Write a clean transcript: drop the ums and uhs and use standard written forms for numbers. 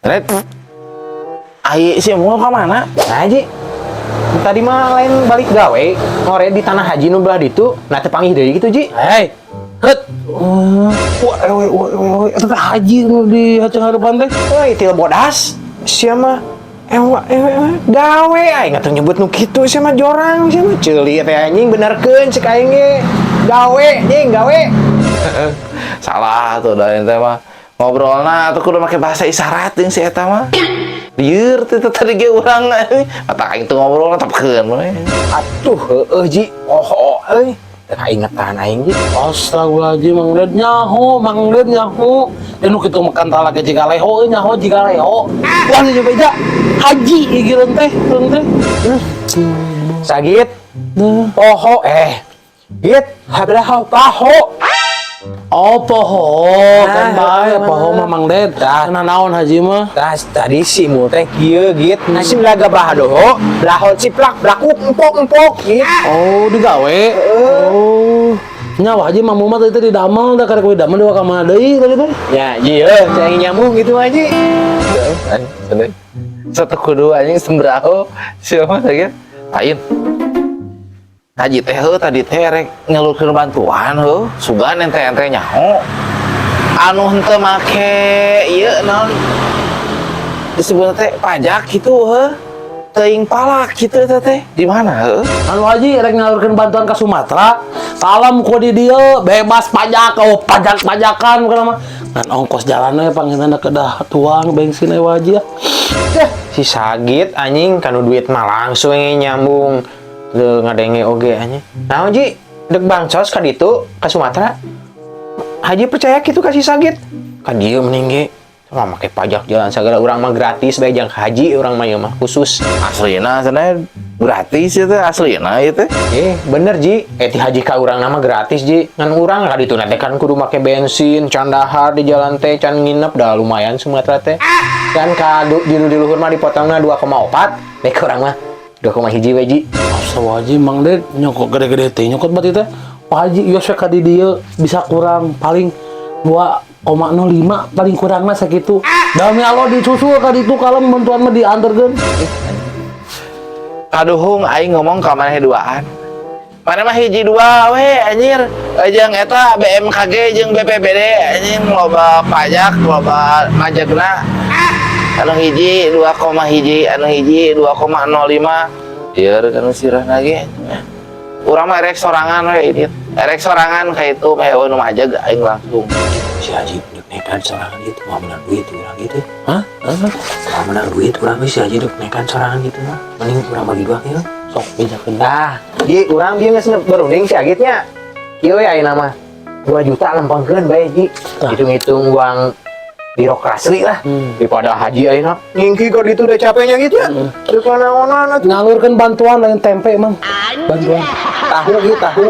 Red. Ai si mau ke mana? Nah, Ji. Tadi mah lain balik gawe, ngore di tanah haji nu belah ditu, nah teu panggih deui gitu, Ji. Hei, het. Wah, ewe, wah, ewe, ewe, eta teh haji nu di haceng harapan teh. Euy, til bodas. Sia mah ewa ewe, ewe gawe aing atuh nyebut nu kitu, sia mah jorang, sia mah ceuli teh anjing, benerkeun cek aing ge. Gawe, anjing, gawe. Salah tuh da ente mah. Ngobrolna tuh kudu make bahasa isyarat jeung si eta mah. Lieur teh tadi ge urang. Mata aing tuh ngobrol tepkeun we. Atuh heueuh, Ji. Oh, euy. Teu kaingetan aing, Ji. Astagfirullahaladzim, Mang Ded nyaho, Mang Ded nyaho. Dan nu kitu makan talak ge jiga leho, euy, nyaho jiga leho. Wah, nu beja haji ieu teh, reun teh. Sagit. Nah. Poho eh. Git, hablaho paho. Oh, poho, kan Nah, bae poho mah, Mang Ded. Tah. Nah, naon haji mah? Tah, tadi si mul teh kieu, Git. Nah, si belaga bahadoho, belaho ciplak, belakuk empok empok gitu. Oh, digawe. Oh. Nyawa haji mah mah tadi teh didamel da karek we damel di ka mana deui tadi teh? Ya, Ji, heuh, saya nyambung gitu mah, Ji. Satu kudu anjing sembrao siapa lagi? Lain. Haji teh heuh tadi teh rek nyalurkeun bantuan heuh, sugan ente-ente nyaho. Anu henteu make ieu naon disebut teh pajak gitu heuh. Teuing palak gitu teh teh. Di mana heuh? Anu haji rek nyalurkeun bantuan ke Sumatera, salam ku di dieu bebas pajak, oh pajak-pajakan bukan mah. Ngan ongkos jalannya panginten kedah tuang bensin we haji ya. Dah, si Sagit anjing kanu duit mah langsung nyambung. Teu ngadenge oge anjing. Naon, Ji? Dek bansos ka ditu ka Sumatera. Haji percaya gitu ka si Sagit. Ka dieu mending ge. Sama make pajak jalan segala, urang mah gratis bae jang haji urang mah ieu mah khusus. Aslina cenah gratis itu aslina ieu teh. Eh, bener, Ji. Eh, ti haji ka urang nama gratis, Ji. Ngan urang ka ditu teh kan kudu make bensin, can dahar di jalan teh, can nginep, dah lumayan Sumatera teh. Kan ka di luhur mah dipotongna 2,4, nek urang mah 2,1 we, Ji. Astagfirullahaladzim, Mang Ded, nyokot gede-gede teh, nyokot berarti teh. Pak Haji, yo ka di dieu bisa kurang paling 2,05 paling kurangna sakitu. Demi Allah disusul ka ditu kalem bantuan mah diantarkeun. Kaduhung aing ngomong ka maneh duaan. Maneh mah hiji dua we anjir. Jeung eta BMKG jeung BPBD anjing loba pajak, loba majakna. Anu hiji 2,1, anu hiji 2,05. Ieu kan sirah lagi. Urang mah erek sorangan we ini. Erek sorangan ka itu mah nu majag aing langsung. Si Haji dek nekan sorangan gitu, mau menang duit urang gitu. Hah? Hah? Mau menang duit urang si Haji dek nekan sorangan gitu mah. Mending urang bagi dua kieu. Sok bejakeun. Nah, Ji, urang bieu geus berunding si Agitnya. Kieu we ayeuna mah. 2 juta lempengkeun bae, Ji. Tah. Hitung-hitung uang birokrasi lah. Daripada haji ayeuna ngingki ka ditu udah capeknya gitu ya. Teu kanaonan atuh. Nyalurkeun bantuan lain tempe, Mang. Bantuan. Tahu gitu, tahu.